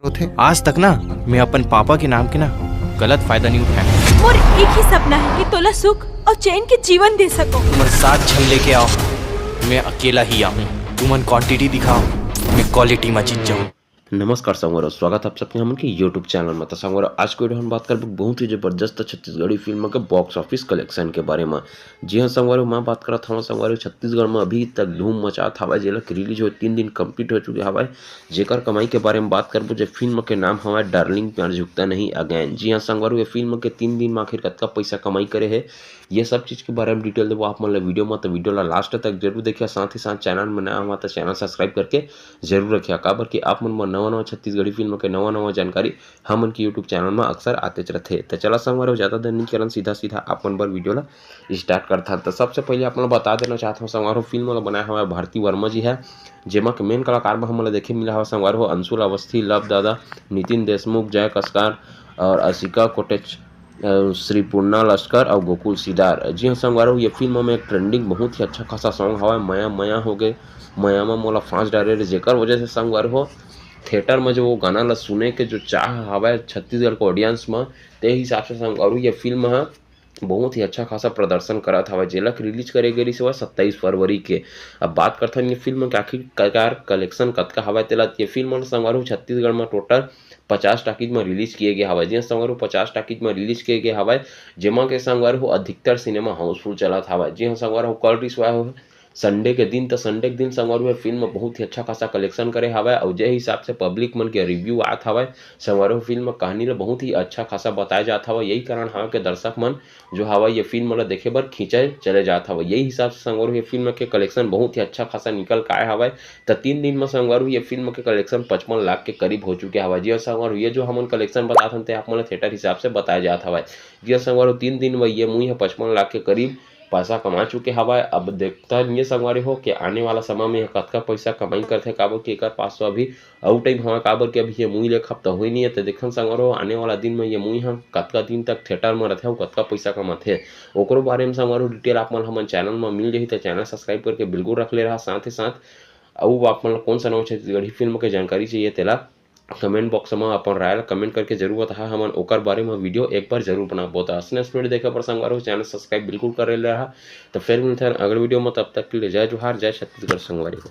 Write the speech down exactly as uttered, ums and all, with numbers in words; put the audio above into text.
होथे। आज तक ना मैं अपन पापा के नाम के ना गलत फायदा नहीं उठाया। मोर एक ही सपना है कि तोला सुख और चैन के जीवन दे सको। तुमन साथ झन लेके आओ, मैं अकेला ही आऊँ। तुमन क्वांटिटी दिखाओ, मैं क्वालिटी में जीत जाऊँ। नमस्कार संगवारी हो, स्वागत है आप सबके हमन के YouTube चैनल में। तो संगवारी हो, आज के वीडियो हम बात करबो बहुत ही जबरदस्त छत्तीसगढ़ी फिल्म के बॉक्स ऑफिस कलेक्शन के बारे में। जी हाँ संगवारी हो, मैं बात करत हवं संगवारी हो, छत्तीसगढ़ में अभी तक धूम मचात हवय, जेला कि रिलीज होए तीन दिन कंप्लीट हो चुके हवय। जेकर कमाई के बारे में बात करबो, जे फिल्म के नाम हवय डार्लिंग प्यार झुकता नहीं अगेन। जी हाँ संगवारी हो, ये फिल्म के तीन दिन में आखिर कतका पैसा कमाई करे हे, ये सब चीज के बारे में डिटेल देबो आप मन ला वीडियो में, तो वीडियो ला लास्ट तक जरूर देखिए। साथ ही साथ चैनल में नया हुआ तो चैनल सब्सक्राइब करके जरूर रखिए, काबर कि आप मन बर नवा नवा छत्तीसगढ़ी फिल्म के नवा नवा जानकारी हमन के YouTube चैनल में अक्सर आतेच रथे। तो चला संगवारी हो, ज्यादा देर नहीं करन, सीधा सीधा आप मन बर वीडियो ला स्टार्ट करथन। तो सबसे पहले आप मन ला बता देना चाहत हूँ संगवारी हो, फिल्म ला बनाए हवय भारती वर्मा जी है, जेमा के मेन कलाकार में हमन ला देखे मिला हवय संगवारी हो अंशुल अवस्थी, लव दादा, नितिन देशमुख, जय कसकार और असिका कोटेच, अ, श्री पूर्णा लश्कर और गोकुल सिदार। जी हाँ संगवारी हो, ये फिल्म में एक ट्रेंडिंग बहुत ही अच्छा खासा सॉन्ग हवय मया मया हो गे, मया में मोला फांस डारे रे, जेकर वजह से संगवारी हो थिएटर में जो वो गाना ला सुने के जो चाह हवय छत्तीसगढ़ के ऑडियंस में, ते हिसाब से संगवारी हो ये फिल्म ह बहुत ही अच्छा खासा प्रदर्शन करत हवय, जेला कि रिलीज करे गे रिहिस हवय सत्ताईस फरवरी के। अब बात करथन ये फिल्म के आखिरकार कलेक्शन कतका हवय तेला। ये फिल्म ल संगवारी हो छत्तीसगढ़ में टोटल पचास टाकीज में रिलीज किए गे हवय। जी हाँ संगवारी हो, पचास टाकीज में रिलीज किए गे हवय, जेमा के संगवारी हो अधिकतर सिनेमा हाउसफुल चलत हवय। जी हाँ संगवारी हो, कल रिलीज हुआ हो संडे के दिन, त संडे के दिन संगवारी हो फिल्म बहुत ही अच्छा खासा कलेक्शन करे हवय, अउ जे हिसाब से पब्लिक मन के रिव्यू आत हवय संगवारी हो, फिल्म कहानी ल बहुत ही अच्छा खासा बताए जात हवय। यही कारण हवय कि दर्शक मन जो हवय ये फिल्म ल देखे बर खींचे चले जात हवय। यही हिसाब से संगवारी हो ये फिल्म के कलेक्शन बहुत ही अच्छा खासा निकल के आए हवय। त तीन दिन म संगवारी हो ये फिल्म के कलेक्शन पचपन लाख के करीब हो चुके हवय। जी हाँ संगवारी हो, ये जो हमन कलेक्शन बतात हन ते आप मन ल थिएटर हिसाब से बताए जात हवय। जी हाँ संगवारी हो, तीन दिन म ये मूवी ह पचपन लाख के करीब पैसा कमा चुके हवय। अब देखथन ये संगवारी हो कि आने वाला समय में ये कतका पैसा कमाई करथे, काबर कि एकर पास तो अभी अउ टाइम हवय, काबर कि अभी ये मूवी ले एक हफ्ता होई नहीं है। तो देखथन संगवारी हो, आने वाला दिन में ये मूवी ह कतका दिन तक थिएटर में रथे अउ कतका पैसा कमाथे, ओकरो बारे में संगवारी हो डिटेल आप मन ल हमन चैनल में मिल जाही। तो चैनल सब्सक्राइब करके बिल्कुल रख ले रहा। साथ ही साथ अउ आप मन ल कौन सा नवा छत्तीसगढ़ी फिल्म के जानकारी चाहिए तेला कमेंट बॉक्स में अपन राय ला कमेंट करके जरूर बताहा, हमन ओकर बारे में वीडियो एक बार जरूर बनाबो। त असने वीडियो देखे बर संगवारी हो चैनल सब्सक्राइब बिल्कुल कर ले रहा। तो फिर मिलते हैं अगले वीडियो में, तब तक के लिए जय जोहार, जय छत्तीसगढ़ संगवारी हो।